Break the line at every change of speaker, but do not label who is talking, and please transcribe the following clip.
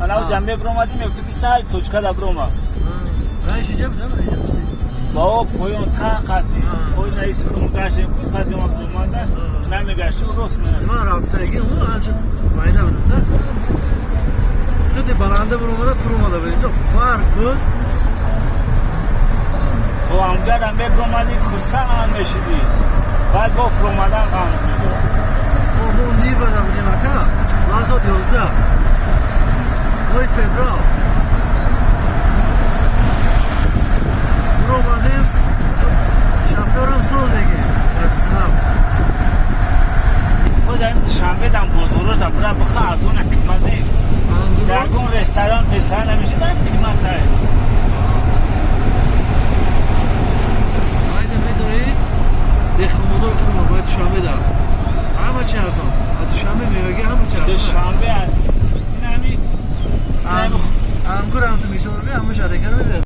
Анав ҷамбе биромадӣ, мегуфтӣ, ки сар точка да бирома.
Раньше иҷа будам, иҷа.
Ба об поён та қатӣ. Ой, наиси худмон гаштем ку, қадима биромада намегаштем, рост мена.
Ман рафтаги он анча майда будам да. Худи баланда биромада, фуромада будем. Барф буд.
То амҷадам мебиромадӣ, хурсанд мешидӣ, баъд бо фуромадан ғам медод.
Мо Нивада будем, ака. 2011. Моҳи феврал. Фуромадем, шофёрам соз меги. Профессионал.
Боз ҳамин Душанбе дам бозорош да бира биха, арзона, қимат нест. Ягон ресторан песаран намешида, қимат ай.
Майда медонед, деҳқонбозор худмо бояд Душанбе дар. Ҳама чи арзон. А Душанбе меваги ҳама чи арзон.
Душанбе ин ҳами
Ангур ҳам ту мисол ҳама шарикар медиҳад.